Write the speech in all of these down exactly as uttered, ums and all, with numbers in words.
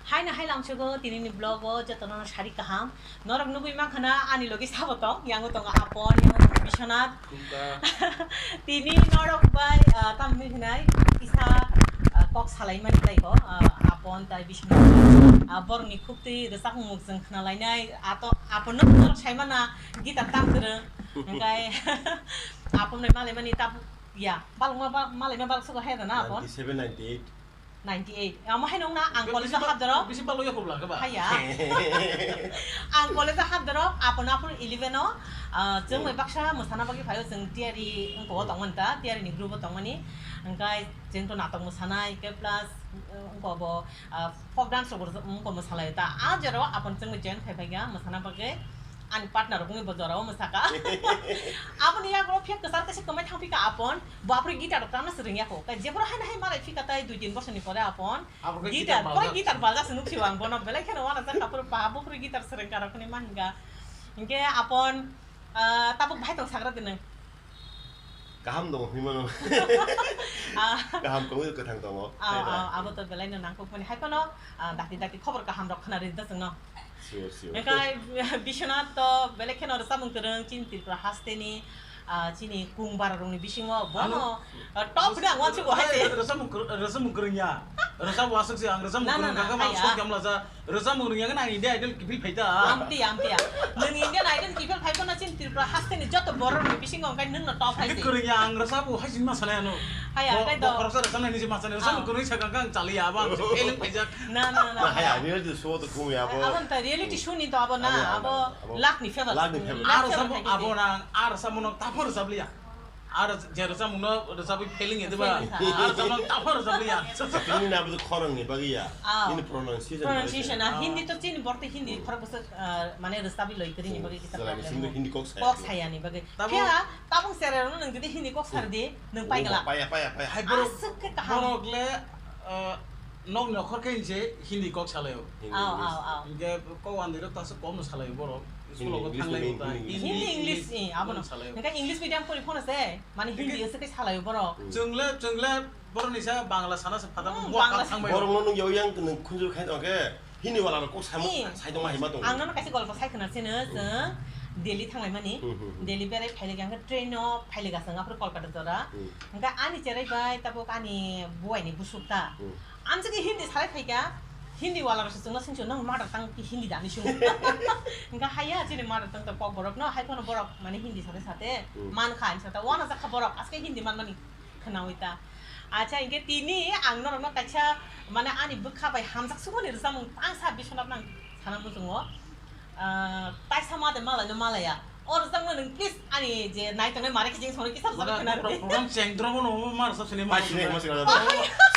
Haino hai lamsogo tinini vlog o jotono sari kaham. Norok nugwi mankha na ani logi sabo tong, yango tongo Apon, yango tongo Biswanath. Khumka. Tini norok bai, ah, tamni hinai kisa, ah, kok salaimani taibo, ah, Apon tai Biswanath. Ah, borokni khuktwi rwchapmung mukchwng khnalainai, ato Aponno norok saimana guitar tam kwrwng. Hwnkhe Apon bai malaimani tab-, ya, balokma ba-, malaima balok sogo hai da na Apon? Ninety seven, ninety eight. Ninety eight. Amo hai nung na ang college o hap doro. Bisi balo ya khobla khe ba. Haya. Ang college o hap doro, Apon Apon eleven o, ah, chwng bai baksa mwsana bagwi phaio, chwng tiyari wngko o tongmani ta, tiyari ni group o tongmani. Hwnkhe chwng to natok mwsanai, khe plus, eh, wngko bo, ah, folk dance rok wngko mwsalai ta. A jora o Apon chwng bai join khai phaikha mwsana bagwi. Ani partner rok wngwi bo jorao mwsaka. Aboni yago phiya kwchar kaisa kwmai thang phika Apon. Bo aphuru guitar rok tamna swrwng yako. Kai jephuru haino hai malai phika tai dui tin bosor ni pore Apon. Aphuru guitar, guitar pore baljak. Guitar baljak se nuksio ang bono belai kheno wana jak aphuru pa bo phuru guitar swrwng karok hwnwi ma hinga. Hinkhe Apon, ah, tabuk bahai tong sagra dinang. Kaham tongo hinwi mano. Ah. Kaham tongwi kwthang tongo. Ah, ah, abo to belai no nangkuk mani hai phano, ah, dakti dakti khobor kaham rok khna ri da chwngno. Sure, sure. Hwnkhe Biswanath to belai kheno rwchapmung kwrwng chini Tripura hasteni, ah, chini kung bara rokni bisingo bono, ah, top dang wansugo hai se. Rwchapmung kwrwng, rwchapmung kwrwng ya. Rwchap wasuk se ang rwchapmung kwrwng kha ma sok kemla ja. Rwchapmung rwngya khe nang India Idol kiphil phai ta. Amtiya, amtiya. Nwng Indian Idol kiphil phai phano chini Tripura hasteni joto borok rokni bisingo hwnkhe nwngno top hai se. Kwrwngya ang rwchapmung hai sini ma sanai ano. Hai, ang bo, kai bo do. Khoroksa rwchapnai ni se ma sanai. Rwchapmung kwrwng sakha khe ang chaliya abo ang se feeling phaijak. Na, na, na. Na, hai, reality show to khum ya bo. Aboni ta reality show ni to abo na, abo, abo, abo luck ni favor. Luck ni favor. Luck favor khai khe se. Abo nang, ar samo nang tapor rwchap liya. Ar je rwchapmung no rwchapwi feeling ya diba? Feeling kha. Ar rwchapmung tapor rwchap liya. Feeling na abo khorang ni bagwi ya. Ah. Ini pronunciation. Pronunciation, ah, Hindi to chini borok tei Hindi khorok bwswk, ah, mane rwchapwi loi kwrwini bagwi kisa problem. Hindi kok saya. Kok saya ni bagwi. Tabo. Phiya tabuk chwrai rokno nwng jodi Hindi kok sar di, nwng pai gala. Paya, paya, paya. Hai borok, aswk khe kaham. Borok le, ah, nok nokhor khe hinse Hindi kok salaio. Hindi, English. Aw, aw, aw. Hinkhe kok wandwirok taswk kom no salaio borok. School o English, thanglai Hindi, bo ta. Hindi, English, eh, abono. Salaio. Hinkhe English medium pori phone se, mane Hindi ese khe salaio borok. Chwngle, chwngle borok ni sa Bangla sana se phata bo Bangla thangbai. Borok no nung yau yang nung khunju khai tong khe. Hindi wala rok kok samo, eh, sai tongma hai ma tong. Ang nono kaisa golpo sai khna sino, chwng Delhi thanglai mani. Hmm, hmm, hmm. Delhi berai phailai khe ang train no phailai ga chwng aphuru Kolkata jora. Hmm. Hwnkhe ani cherai bai tabuk ani buai ni busuk ta. Hmm. Amswk khe Hindi salai phaikha, Hindi wala rok se chwngno swngchio, "Nwng mother tongue ki Hindi da?" hinwi swngo. Hwnkhe haiya chini mother tongue to Kokborok no, hai phano borok mane Hindi sate sate, hmm, mankha hinwi sata, uanajakha borok, aske Hindi manmani khwnawi ta. Acha, hinkhe tini ang norokno kaisa, mane, ani bwkha bai hamjak sukmani rwchapmung tangsa Biswanath nang sana muchungo. Ah, taisa ma de malai no malaya. O rwchapmung nwng please ani je naitongnai mare kijing songni kisa rwchapmung khwna rwdi. Program chengdrobo no ma rwchap sini ma. Pai sini ma sini. Oi.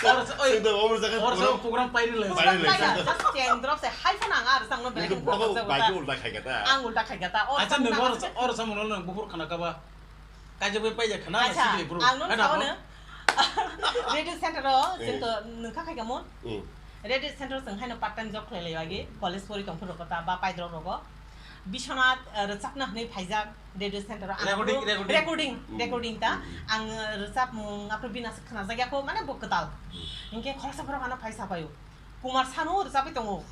Oi. Sini do o rwchap program pairi lai. Program pairi lai. Just chengdrop se hai phano ang a rwchapmung belai. Nini bwkha bai ulta khai kata. Ang ulta khai kata. Acha, nini o rwchapmung no nini buphur khana kaba. Kaijak bai paijak khana. Acha, sikli bro. Ang no sao no. Radio center o, eh, chwng to nungkha khai kamo. Hmm. Radio center o chwng haino part time job khlai lai agi. Hmm. College pori tong phuru kota ba paidrok rogo. Biswanath, eh, rwchapna hwnwi phaijak radio center o. Ang recording, recording. Recording, hmm, recording ta. Hmm. Ang, eh, rwchapmung aphuru bini aswk khna jak ya kho, mane bo kwtal. Hmm. Hinkhe khoroksa borok ano phai sa paio. Kumar Sanu rwchapwi tongo.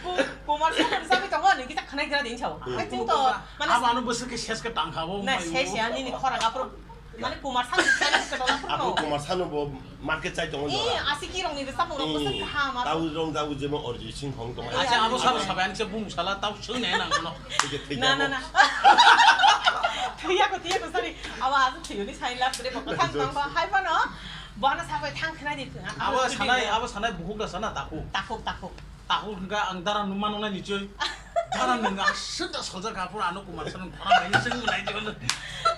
Ku-, Kumar Sanu rwchapwi tongo, nini kisa khwnai gra din sao. Hmm. Hai chwng to, mane abo ano bwswk khe ses khe tang kha bo. Na, mai ses ya, nini khorang aphuru, mane Kumar Sanu rwchapwi tongo aphuru. Abo no. Kumar Sanu bo market chai tongo. Eh, jora. Asi ki rong ni rwchapmung rok bwswk kaham abo. Tau rong jago jemo Arjit Singh hong tong. Acha, abo sabo sabai ang se bung sala tau sung ne nang no. Thik he, thik he. Na, na, na. Thwiya ko, thwiya ko, sorry. Abo aswk thwiyo ni sai last re ko thang tong ba hai phano. Bono sabai thang khnai di. Abo sanai, abo sanai bukhuk da sana takhuk. Takhuk, takhuk. Takhuk hwnkha ang dara numa nungnai ni choi. Dara nung aswk da soljak aphuru ano Kumar Sanu thora bai sung nai di.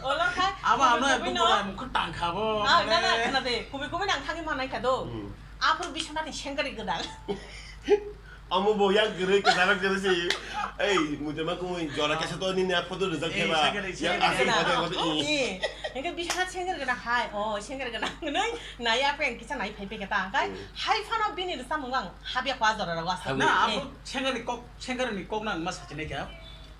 Ola kha. Abo ano ekdom bola mukha tang kha bo. Ah, na, na, khna de. Kubi kubi nang thangwi manai kha do. Hmm. Aphuru Biswanath ni sengkari gwdang. Amo bo yang gere ke darak gere si. Ei, mujhe ma kumui jora kaisa to nini a photo rijak kheba. Yang asli photo photo i. Engke bisana sengkari gwdang hai. Oh, sengkari gwdang. Nai, nai apa yang kisa nai phai peke ta. Kai, hmm, hai phano bini risa mungang. Habya kwa jora rawa sa. Na, eh, abo sengkari kok, sengkari ni kok nang ma sachine kya.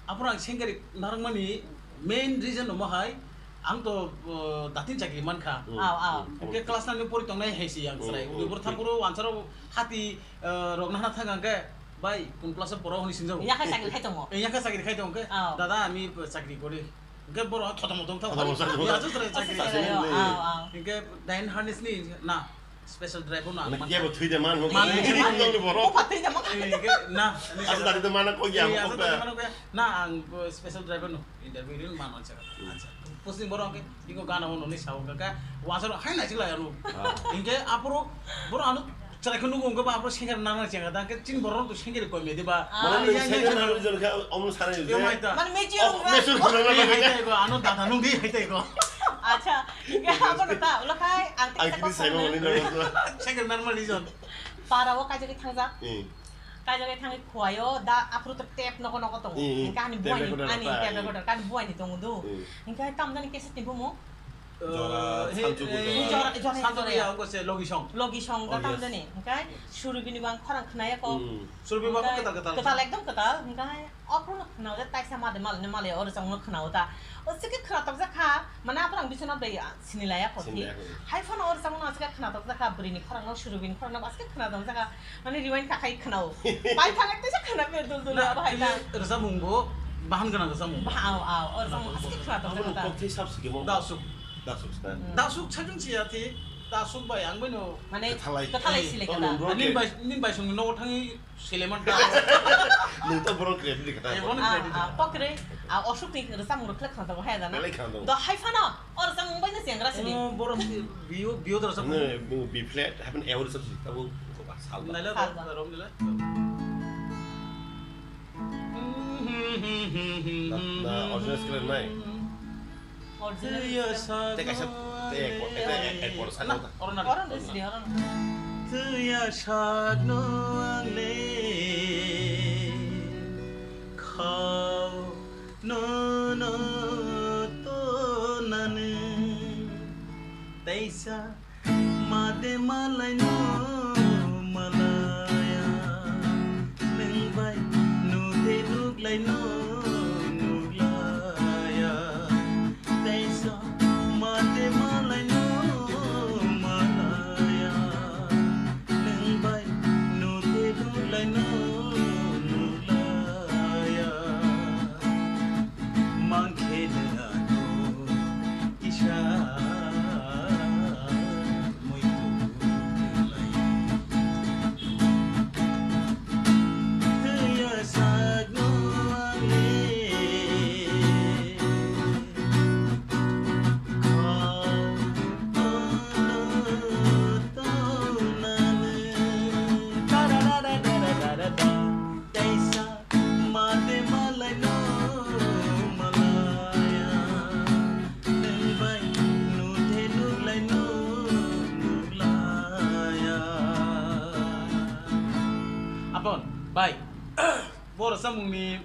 Aphuru ang sengkari narwkmani main reason omo hai, Ang to, uh, datin chakri mankha. Hmm. Aw, aw. Hmm. Hwnkhe class nine ni pori tongnai hai si ang chwrai. Hmm, hmm, Udaipur hmm. Thangphuru ansaro hati, uh, rok nahana thang hwnkhe, "Bai, kun class o poro?" hwnwi singjago. Yakha chakri khai tongo. Eh, yakha chakri khai tongo hwnkhe, Aw. "Dada, ami chakri kori." Hwnkhe borok thotomo tongtha. Thotomo tongtha. Aw, aw. Hwnkhe dain harness ni na. Special driver no ang mankha. Kebo thwi de man, man, man, man, man, borok. Bopha thwi de man. Eh, ke, na, asa dati de mana koi ya, eh, asa dati mana koi ya. Na, ang, eh, special driver no, interview rin man on chakha. Hmm. Acha. Posting borok ke, iko gana ono ni sao kaka, wasa ro hai na chila ro. Ah. Inke apro, boro ano chara khunu ko ba apro singer na na chakha, dan ke chin borok to singer ko me de ba. Ah. Mana ni singer na ro jon kha, omno sare de. Yo mai ta. Mana mechi ro. Mechi ro. Hai tai ko, ano dada nung di hai tai ko. Acha. Hingke abo no ta, ulo khai, ang tei kisa kok sai mani no. Second normal reason. Para o kaisa khe thangjak. Hmm. Kaisa khe thangwi khuaio, da aphuru to tape nogo nogo tongo. Hmm, hmm. Hingke ani buai ni, tape recorder ani ta, tape hmm. Recorder, ani buai ni tongo do. Hmm. Hingke tam jani kesa tini bumo. Jora, eh, santu eh, jora. Jora, jora, santu jora. Ya, ko se logi song. Logi song, oh, da tam yes. Jani. Hingke Surubini bang khorang khnaya ko. Hmm. Surubini bang hingke kwtal, kwtal. Kwtal, ekdom kwtal. Hingke Ophuru no khwnao de taisa made malni male o rwchapmung no khwnao ta. O chikhe khwnatok jak kha, mane aphuru ang bisino bai, ah, sinilaya kho thi. Sinilaya kho. Hai phano o rwchapmung no chikhe khwnatok jak kha, bwrwi ni khorang no, Surubini khorang no, ba chikhe khwnatok jak kha, mane rewind kha khai khwnao. Pai thang ekta se khwna pe dul dul abo hai ta. Rwchapmung bo bahan gwnang rwchapmung. Ba, ao, ao, o rwchapmung chikhe khwnatok jak kha ta. Kok thai sab sikhe mo. Dasuk. Dasuk sna. Hmm. Dasuk sajung siya thi, dasuk bai ang bai no. Mane kwthalai. Kwthalai sile kha ta. Nini bai, nini bai sung no thangwi Suleman ta. Nwng to borok credit di kata. Eh, bono credit. Ah, ah, pokre. Ah, osuk ni rwchapmung rwkhlek khna tongo, hai da na? Belai khna tongo. Do hai phano, o rwchapmung bai na chengra sini. Oh, borok bi-, bio, bio do rwchapmung. Ne, bo B flat, happen A rwchap si, tabo sal. Naila sal do, ba. Rom nila. Na, na, original scale nai. Original. Tei kaisa, tei ek, tei ek, ek bor sano ta. Oron, oron. Oron, oron. Twiya sakno ang le khao no no tonani. Teisa Made malai no malaya, nwng bai nukhe nuklai no nuklaya. Teisa made malai no malaya, nwng bai nukhe nuklai no nuklaya. Mangkhe nang ano kisa muitu lai. Thwiya sakno ang le khao no tonani. Da da da da da da da da. Teisa Mate malai no malaya, nwng bai nukhe nuklai no nuklaya. Apon, bai, bo rwchapmung ni,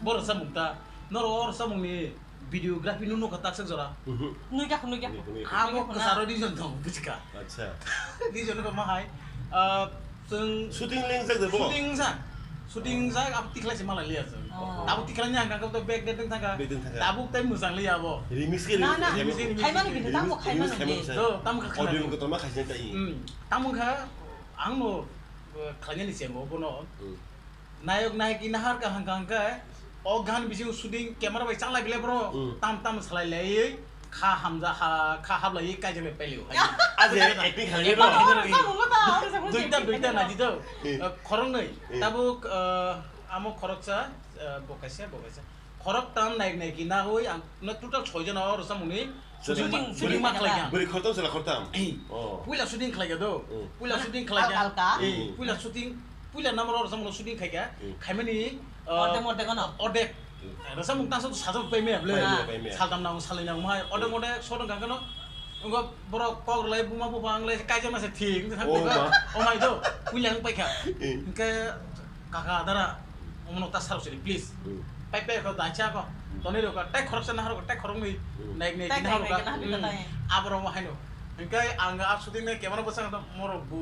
bo rwchapmung ta, noro o rwchapmung ni videography no nukha taksa jora. Mhm. Nukya, nukya. Nukya, nukya. Abo kwcharo region tong, bujikha. Acha. Region ko mahai, ah, Chwng shooting lengjak de bo? Shooting jak. Shooting jak, abo tikhlai se malai liya chwng. Oh. Abo tikhlai ni ang kang to back date thangkha. Back date thangkha. Abo tai mujang liya abo. Remix ke na, remix na. Remix ke remix. Khaimano khe, tamo khaimano khe. Remix, remix. Oh, tamo kha khaimano. Audio ko toma khaisina tai. Hmm. Tamo kha ang no, eh, khlainani se bo bono. Hmm. Nayok nayiki nahar kaham kaham khe. O gan bisingo shooting camera bai changlai belai bro. Hmm. Tam tam salai laiwi kha hamja ha, kha hablaiwi kaijaknai pailio. Aje acting khalai Eko bro. Oro samung ta, oro samung Duita, acting duita khalai. Naidi to. Hmm. Eh, khoroknwi. Hmm. Tabuk, eh, amo khoroksa, eh, bo kaisa, bo kaisa. Khoroktam nayok nayiki nawi ang no total soi jona oro samungni shooting, shooting, shooting ma khlaikha. Bwrwi khoroktam chwla khoroktam. Ei, oh. Puila shooting khlaikha do. Hmm. Puila shooting khlaikha. Alka, alka. Ei, hmm. Puila shooting, puila number oro samungno shooting khaikha. Hmm. Khaimani Ordek, ordek ano. Ordek. Hmm. Rwchapmung tangsa to sajak pai maya bwle. Pai maya, pai maya. Saltam nang, salnwi nang, hai. Ordek, hmm. Ordek, sodong kang kano. Wngkha borok kok rwlai, buma, bupha, wnglai, kaijak masa thik, wngkha thang. Oh, thangkha. Ma. Oh, hai do. Puila wng paikha. Hmm. Hwnkhe kaka, dara, omono ta sarok siri, please. Hmm. Pai, pai, kho, dacha, kho. Hmm. Tonwi rwkha, tai khoroksa, nahar rwkha, tai khoroknwi. Hmm. Naik, naik, tai, nahar tai, rwkha. Naik, naik, hmm. Tai. Aborok, ma, haino. Hwnkhe ang a shooting nai camera bwskango morok bo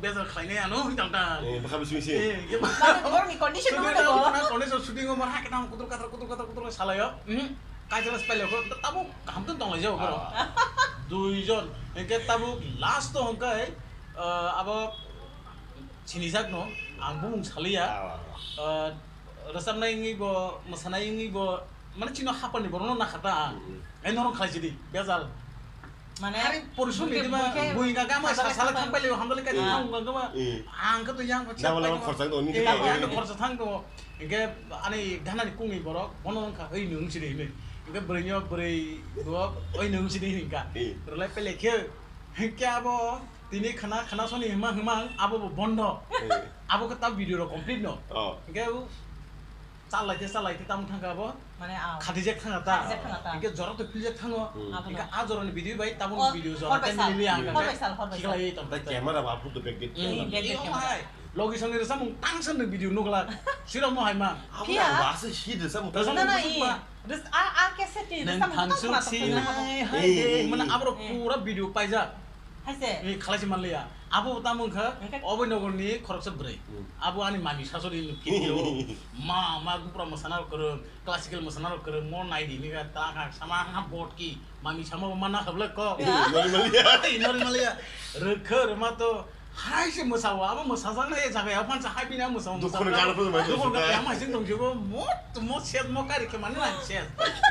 bejar khlainai ano hoi tang tang. Eh, bwkha bising bising. Eh, hwnkhe mane borokni condition shooting no no, hwnkhe bo. Condition shooting o mar hakhe tamo kutur katar, kutur katar, kutur katar salaio. Mhm. Kaisa spell ko tabuk kaham tong tong lai jao boro. Ah. Dui jon. Hingke tabuk last to hingke, ah, abo sinijak no, ang bumung saliya. Ah. Ah, rwchapnai wngwi bo, mwsanai wngwi bo, mane chini hapani borokno nakha ta ang. Mm, mm. Ai norok khlai sidi, bejal. Mane, hari porishrom buike, ni dima, buike, buika gama sa sala thang paile hamdale ka thang ga gama. Eh. Ang ka to yang pa. Double double khorsa do ni. Eh, ang khorsa thang do. Hingke ani dana ni kungni borok, bono wngkha, "Oi, nwng sidi hinwi." Hingke bwrwi nyo, bwrwi bo, "Oi, nwng sidi hinwi ka." Eh. Rwlai paile khe, hingke abo tini khana, khana soni hima, hima, abo bo bondo. Eh. Abo khe ta video rok complete no. Oh. Hingke u Chalaite, chalaite, tamo thangkha abo? Mane, ah. Khatijak thangkha ta? Khatijak thangkha ta? Hingke jora to philjak thango. Hmm. Abono. Hingke a jorani video bai, tamo video jora hor bai sal. Hor bai sal, hor bai sal. Khiklai tong. Ta camera ba photo back get. Hmm. Back get camera. Logi songni rwchapmung tangsa nwng video nukla. Sirok mo hai ma. Phiya. Abo ba se si rwchapmung. Rwchapmung na, na, kusuk i. Ba. Rwch-, a, a cassette ni rwchapmung tangsa na tong. Nang thangsuk si hai hai de. Eh. Mane aborok pura video paijak. Hai se. Ni khalai se manliya. Abo tamo wngkha Oboinogor ni khoroksa bwrwi. Hmm. Abo ani mami sasori ni video. Ma, ma gupra mwsana rok kwrwng, classical mwsana rok kwrwng, mo nai di ni ga ta ha sama ha bot ki. Mami sama ma na khabla ko. Nori manliya. Ei, nori manliya. Rwkha rwma to hai se mwsao, abo mwsajak nai jaga ya phan sa hai bini mwsao. Dukun gana phu mai. Dukun gana ya mai sing tong jibo mo, mo set mo kari khe mani na set.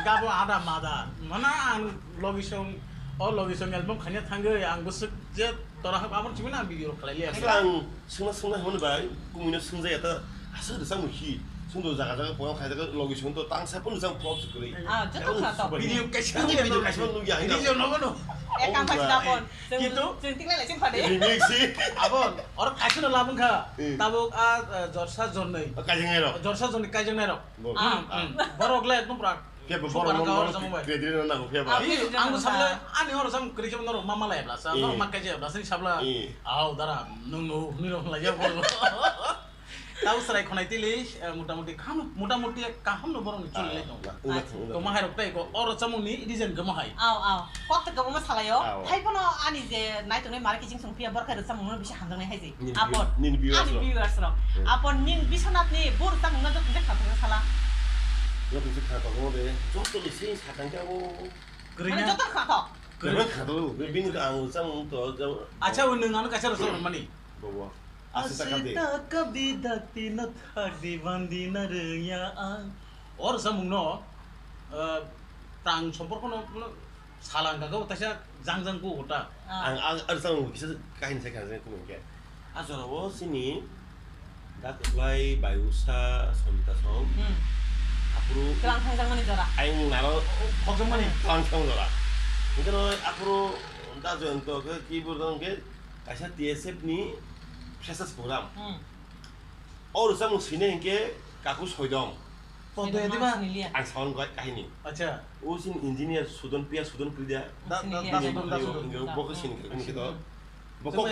Gabo ada mada. Mana ang logi song, o logi song album khanya thangwi ang bwswk je Tora hap aboni simi na video rok khlai liya. Asle ang swngna swngna hwnwi bai, kumui no swngjaya ta, aswk rwchapmung hi, swngdo jaga jaga poyang khai jaga logi swngdo tangsa phano rwchapmung flop se kwrwi. Ah, joto khna to. Video kaisa video kaisa nukya hino. Video nogo no. Ekam kaisa dapon. Kintu? Chwng tinglai lai chwng phade. Remix si. Abon, oro kaisa no labung kha. Hmm. Tabuk a, eh, jorsa jornai. Kaijang nai rok. Jorsa jornai kaijang nai rok. Bo. Hmm, hmm. Borok le ekdom pura Khe bo super borok ka no oro samung bai. Kredit no nango khe ba. Abi, ang bo sabla, ani oro samung kwrwi khe norok ma malai bla sa, norok ma kaijak bla sa, ni sabla. Au dara, nwng no, hwnwi rok lai ya bo. Tau srai khonai tili, eh, motamuti kaham, motamuti kaham no borok ni chuli lai tong. Toma hai rok tai ko, oro samung ni design gama hai. Au, au. Kok ta gama salai o. Hai bono ani je nai tong nai mara kiching song pia borok hai rok samung no bisi hamjak nai hai je. Nini view-, nini viewers rok. Apon ning Biswanath ni bor ta mungna jok jek kha sala. Jok jek kha tongmo de, joto ni sing sakang khe abo. Mane joto kha to. Kwrwi kha to, bini ka ang chang to, jang. Acha, o nwng ano kaisa rosok mani. Bobo. Asita kabdi. Asita kabdi dakti na thakdi bandi na rwngya ang. Or samung no, eh, tang somporko no, no, Salang ka, kabo taisa jang jang ku kota. Ah. Ang, ang, ang, ang kisa kahini sai kha, kung ke. A jora o sini, da kwplai, bayusa, sonta song. Hmm. Apuru. Kelang thang jang mani jora. Ayang naro. Khok jang mani. Kelang thang jora. Hingke no apuru, da join to ke, keyboard dong ke, kaisa T S F ni freshers program. Hmm. O rwchapmung sine hingke kaku soidom. Soidom ma sini liya. Ang sawan gai kahini. Acha. O sin engineer Sudon Priya, Sudon Priya. Da, da, da, Sudon, da, Sudon. Bo khe sini khe, khe to. Bo kok,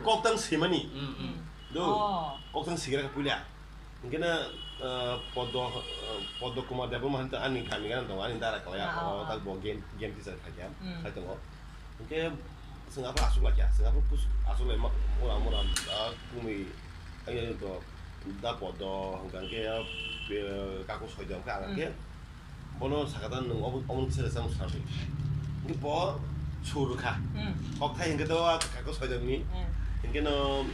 kok tang simani. Mm, mm. Do. Oh. Kok tang sigra ka puila. Hingke na, eh, Podo, eh, Podo Kumar Debbarma hanta ani kami gana tongo, ani dara kalaya. Ah, oh, tak bo game, game teacher kha kya. Mm. Khai tongo. Hingke sengapha asuk lakya, sengapha kus-, asuk lai ma, mura, mura, ah, kumi. Ai, to, da Podo, hingka khe, eh, kaku soidom khe, ang khe, bono sakata nwng obo, obo kisa rwchapmung sarwi. Hingke bo sur kha. Hmm. Kokthai hingke to kaku soidom ni. Hmm. Hingke no,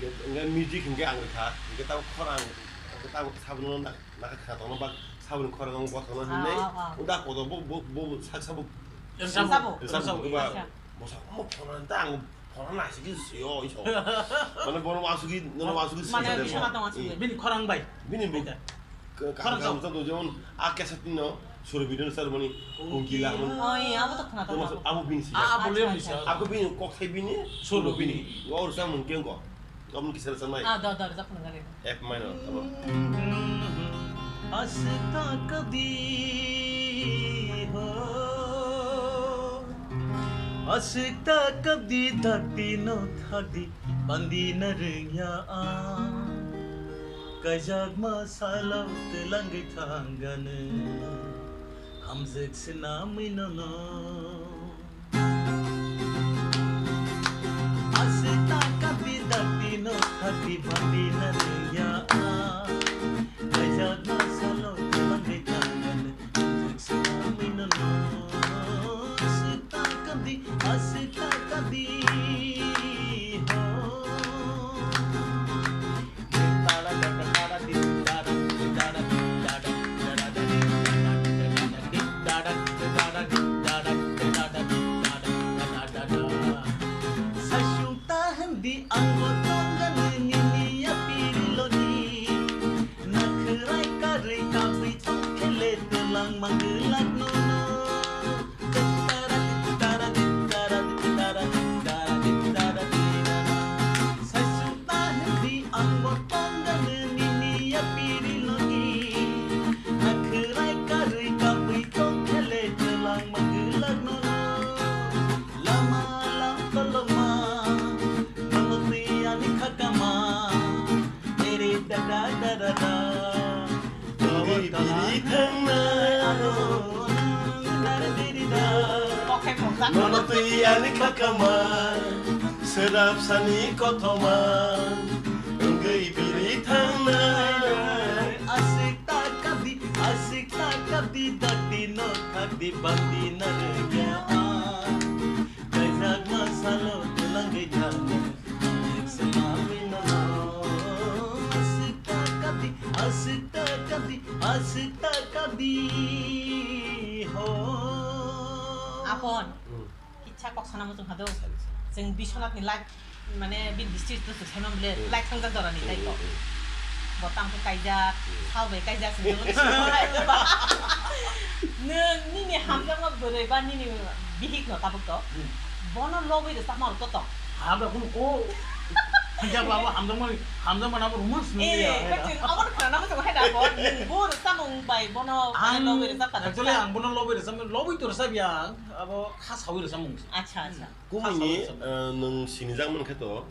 hingke music hingke ang rwkha. Hingke tabo khorang, hingke tabo saboni no na, naka kha tongno bak saboni khorang ang bothorno hinwi. Ah, ah, ah. Da Podo bo, bo, bo sak sabo. Rwchapmung. Rwchapmung. Rwchapmung. Rwchapmung. Bosa mo phone ta ang Phone naisiki sio iso. Mane bono wasugi, nono wasugi sio. Mane bisana tong asugwi. Bini khorang bai. Bini bu. Khorang jang jang jemon a cassette no suru bidon sar mani kungkila mani. Oh iya, abo to khna tong. Abo bini si. Ah, abo le misa. Abo bini kokthai bini suru bini. Ngor sa mungkin ko. Kamu kisah sama. Ah, da da da khna gari. App maino, tamo. Asita kabhi ho, asita kabhi dhakti no thakdi, bandi na rwngya ang. Kajak ma salo twlangwi thangano, hamjwk se namwi nono. Asita kabhi dhakti no thakdi bandi na rwngya ang. Kaijakma salo bandi kangan. Di ang bo tongani nini yapiri loni. Nakhrai karwi kabwi tongkhele twlang manglak nono. Tara di tara di tara di tara di tara di tara di tara. Saisuk ta hindi ang bo tongani nini yapiri loni. Nakhrai karwi kabwi tongkhele twlang manglak nono. Lama lam koloma, mama twi ani khakama, ere da da da da da. Biri biri thangna, mama twi ani khakama, serap sani kothoma, wngwi biri thangna. Asik ta kabi, asik ta kabi, dati no khakdi bandi na rya. Kaijak ma salo twlangwi thangwi, jekse manwi nono. Aswk ta kabi, aswk ta kabi, aswk ta kabi ho. Apon, Hmm. Kitsa kok sana muchung hado. Sari, sari. Jeng Biswanath ni live Mane bini district to seno bile Hmm. lai thangjak jorani tai ko. Hmm, hmm. Bo tamo khe kaijak, Hmm. Sao bai kaijak sini. Nwng nini hamjakma bwrwi ba nini bihik no tabuk to. Hmm. Bono lobwi rwchapma rok to tong. Hamjakma ko. Hamjakma abo hamjakma, hamjakma abo romance nung Eh, ya. Kachin abo khana mo hai da ko. Bo rwchapmung bai bono Ang lobwi rwchap ta. Actually ang bono lobwi rwchap, lobwi to rwchap ya ang. Abo kha sawi rwchapmung se. Acha, acha. Kubuini, Khasao, eh, nwng sinijak mankhe to,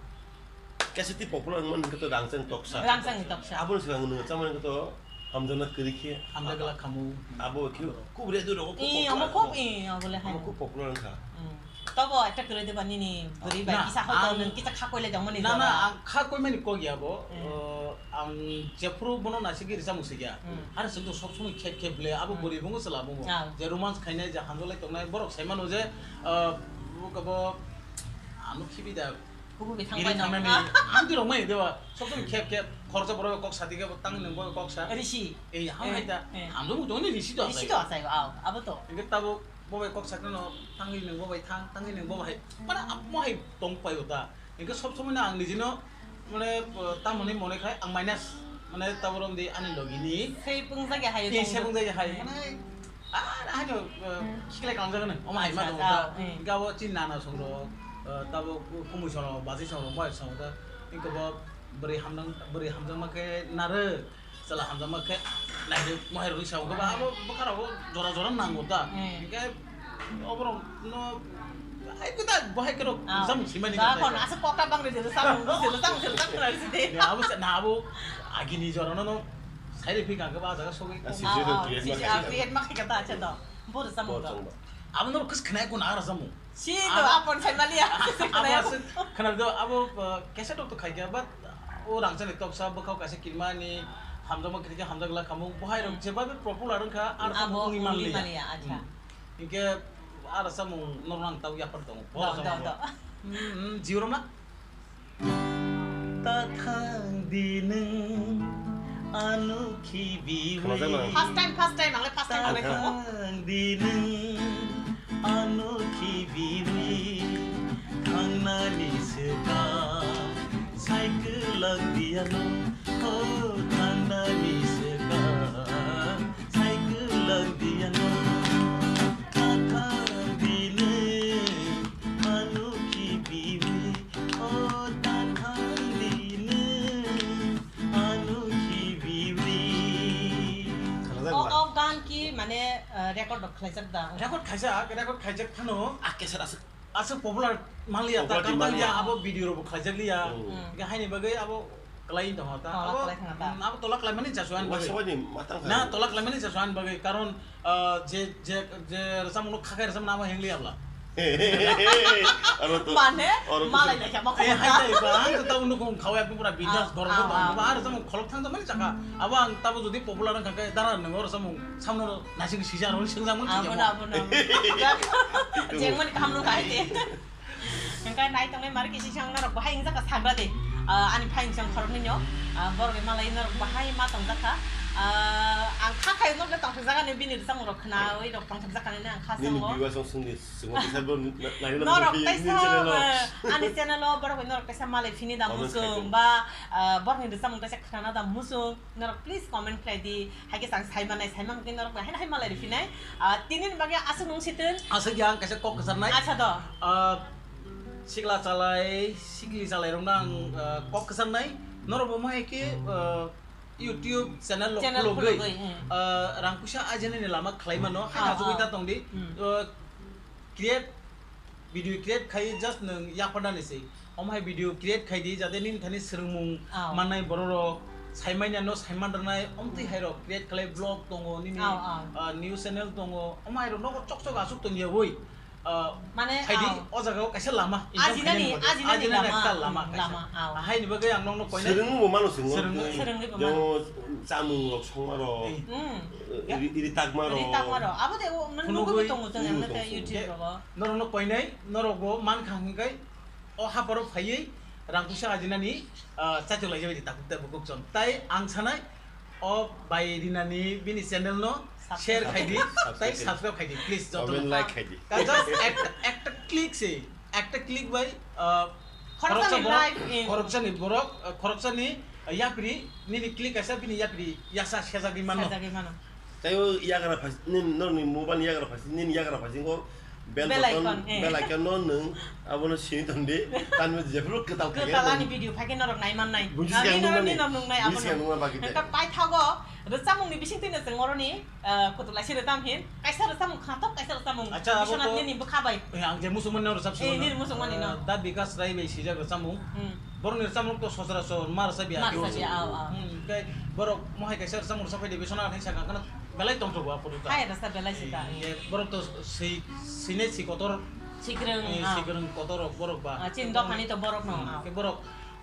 kaisa tei popular wngmani hwnkhe to Rangchakni Toksa. Rangchakni Toksa. Aboni swkang nwng chamani hwnkhe to Hamjakna Kwrwi Khe. Hamjakna Kwrwi Khe. Abo khe kubri adu rogo Ee, omo khub, ee, obo le hai. Omo khub popular wngkha. Hmm. Tobo ekta kwrwi diba nini bwrwi bai Na, kisa hoi to ang nwng kisa kha koile jongmani Na, na, jora. Ang kha koimani kok ya bo. Hmm. O, ang jephuru bono naisingwi rwchapmung swikya. Hmm. Are chwng to sob somoi khep khep le abo Hmm. bwrwi bungo chwla bungo. Ah. Je romance khainai, je hamjaklai tongnai, borok sai mano je, ah, bo, bo, ano khibi da. Kububi Biri thangbai no. Thangnani, ang twi rok mai deba. Sob somoi khep khep, khoroksa borok kok sa di khe, tang nwng bo kok sa. Risi. Ei, ham Eh, hai da. Eh. Hamjakmung tongni risi to Risi asai. To asai, aw, abo to. Hingke tabuk bo bai kok sakno tangwi nwng bo bai thang, tangwi nwng bo bai. Mana amo hai tong pai o ta. Hingke sob somoi no ang nijino, mane, tamoni mone khai ang minus, mane, taborom di ani logini. Sei pungjak ya hai Ei, tong. Sei pungjak ya hai. Hmm. Mane, ah, hai no, eh, khiklai kalamjak no. Oma hai ma Acha, tong ta. Acha, hmm. Hingke abo chin nana song ro, eh, tabo ku-, kumui song ro, basi song ro, bai song ta. Hingke bo bwrwi hamjak, bwrwi hamjakma khe nare. Chwla hamjakma khe naidi mohai rokni sao khe ba abo bwkha rok jora jora nango ta. Hmm. Hingke oborok no ai kuda bahai khe rok Ah. Jam simani Da ta kon asa kokta bang de jero samung jero samung jero samung rari sidi. Ya abo se na abo agini jora no no sai de phika khe ba jaga sogwi Ah, kok. Ah, sisi ah, create sisi, ma ah, khai. Create ma khai kata acha do. Bor samung Bor do. Samung do. Abo no kus khna ko na ara samung. Si to Abo apon sai maliya. Abo aswk khna do abo, uh, cassette rok to khai khe but O Rangchakni Toksa bwkhao kaisa kinmani hamjakma khe hamjak la khamung. Bohai rok Hmm. jeba be popular wngkha, ar Abo wngwi wngwi manliya. Manliya, acha. Hmm. Hinkhe ara samung norok ang tau yaphar tongo. Do, Bohai do, samung do. Hmm, hmm, jiu rok na? Ta thang di nwng ano khibiwi. Khwnajak na? First time, first time, ang le first time khwnai khamu. Ta thang di nwng ano khibiwi. Thangnani swkang. Sai kwlwng diya no, o thangnani swkang. Sai kwlwng diya no, ta thang di nwng ano khibiwi, o ta thang di nwng ano khibiwi. Khwnajak O, ba? O gan ki mane, uh, record rok khlaijak da? Record khaijak, record khaijak phano. Ah, cassette aswk Aswk popular manliya ta, Popular di kam manliya. Manliya, abo video rok bo khlaijak liya. Hmm. Hmm. Hingke haini bagwi abo kwlai tong ta. Tola Abo, kwlai thang ta. Hmm, abo tola kwlai mani chasuan bagwi. Waisa wani matang Na, kha. Tola kwlai mani chasuan bagwi. Karon, ah, je, je, je rwchapmung no khakai rwchapmung no abo hengli abla. Aro to, Mane, aro to malai lekha ma Eh, khobor hai ta. Dai ba, ang to tabo nukung khawi, ekdom pura bindas, Ah, gorok ah, tong. Ah. Ba, aro rwchapmung kholok thang to mani chakha. Abo ang tabo jodi popular wngkha khe, dara nang aro rwchapmung samno Naising sijak rwni swngjak mani Abo thangya no, mo. Abo no. Jengmani kaham no kahai de. Hingke nai tongnai mari kisi sang norok bahai hingjak ka sagra de. Ah, ani phai hingsang khoroknwi no. Ah, borok malai norok bahai ma tongjak kha. Ah, ang kha khai norok tongthok jaga ni bini rwchapmung rok khnaui rok tongthok jaga ni ang kha Nini sango. Viewers rok swngdi, swngdi, swngdi, swngdi, Norok nini taisa, channel o. Ah, ani channel o borok bai norok taisa malai phini da Comments musung khai di. Ba, ah, borok ni rwchapmung taisa khnana da musung. Norok please comment khlai di. Hai khe chang sai manai, sai manai norok bai haino hai malai rw phinai. Ah, tini ni bagwi aswk nung si tun. Aswk yang kaisa kok kwcharnai. Acha do. Ah, sikla chalai, sikli chalai rok nang, ah, kok kwcharnai. Norok bo ma hai khe, ah, YouTube channel rok Channel khulogwi, khulogwi, hmm. Ah, rang puisa ajinani lama khlai mano. Hai Ah, kachugwi ah. ta tong di. Hmm. Ah, create, video create khai just nwng yapharnani se. Omo hai video create khai di, jate nini thani swrwngmung Aw. mannai borok rok, sai manya no sai man rwnai, omtwi hai rok create khlai vlog tongo, nini, Aw, aw. ah, news channel tongo, omo hai rok nogo chok chok aswk tong ya wi. Ah, Mane, khai di, aw. o jaga o kaisa lama, income Ajinani, khainani bagwi. ajinani Ajinani lama, ekta lama mm, kaisa. lama, aw. Ah, hai ni bagwi ang nokno koinai. Swrwngmung bo mano swrwngmung. Swrwngmung. Swrwngwi bo Jemo mano. chamung rok songma rok, Eh. Mm. eh, ri-, ri takma rok. Ri takma rok. Abo de o, mane Phunugwi. nugwi tongo chwng Nugwi ang tong te song. YouTube rogo. Norokno koinai, norok bo man kha hwnkhe o haparo phaiwi rang puisa ajinani, ah, chaitok lai jabai di tabuk tabuk kok chon. Tai ang sanai o bai rinani bini channel no Subscribe. share khai di, Subscribe tai khai di. subscribe khai di, please joto Comment, no. like khai di. Ka just ekta, ekta click se, ekta click bai, ah, Khoroksa khoroksa ni borok, life, eh. khoroksa ni borok, ah, khoroksa ni, ah, yapri, nini click kaisa bini yapri, yasa sejagwi mano. Sejagwi mano. Tei o yagra phasi, nini, norokni mobile ni yagra phasi, nini yagra phasi, o bell Bell button, icon, eh. bell icon no nwng, abono sini tong di, tanwi jephuru kwtal khaikhe Kwtal ani nwng. video phaikhe norok nai mannai. Buji Ah, siya nini nung norok nani. nini norok nungnai, Buji abono. siya nung nang bagwi Hwnkhe tei. paithago, rwchapmungni bisingtwi no chwng oroni, ah, kwtal lai se rwcham hin, kaisa rwchapmung khatok, kaisa rwchapmung Acha, abo Biswanath to nini bwkha bai. Eh, ang je musulman no rwchap Eh, singo nini na. musulman ni no. Ah, Da Bikas Rai bai sijak rwchapmung. Hmm. Borokni rwchapmung to sosra so ma rwchapya Ma khe rwchapya, usu. ao, ao. Hmm, tei borok mohai kaisa rwchapmung rwchap phaidi, Biswanath hai sakha kheno belai tongthok bo aphuru ta. Hai rwchap belai sita, Eh, hmm. ye borok to swi, swinai swi kotor, Sikrwng, eh, ao. sikrwng kotor rok borok ba. Ah, chini dophani to borok no, Hmm, ao. ke borok,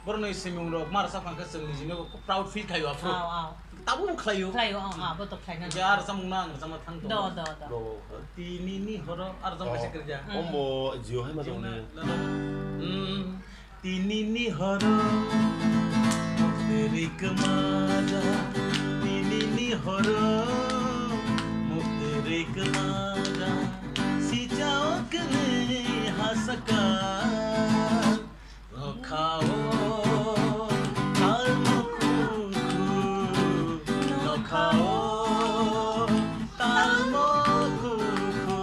borokni swimung rok ma rwchap phang khe chwng nijino proud feel khaio aphuru. Ao, ao. Tabuk bo khlaio. Khlaio, ao, ao, bo to khlaina. Je ar rwchapmung no ang rwchapna thang tongo. Do, do, do. Bo, bo, bo. Tini ni horo ar rwchapmung Oh. kaisa kwrwngya. Hmm. Ombo Jio hai ma Jio tongni. na, na, na. Hmm. Tini ni horo, muktwi rikma da. Tini ni horo, muktwi rikma da. Sicha o kwnwi ha saka. Nokha o tal mokhu khu, nokha o tal mokhu khu.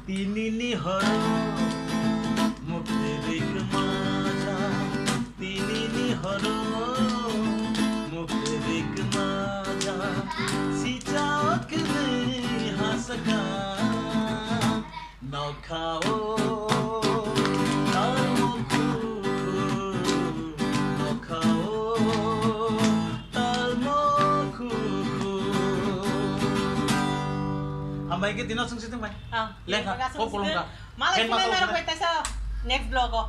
Tini ni horo, muktwi rikma ja. Tini ni horo, muktwi rikma ja. Sicha o kwnwi ha saka. Nokha o tal mokhu khu, nokha o tal mokhu khu. Hambai khe tino chwng sitwng bai. Ah, Lekha, tino chwng kok kolom sitwng. Ka. Malai Fan ma philai tong narok kha. Bai taisa next vlog o.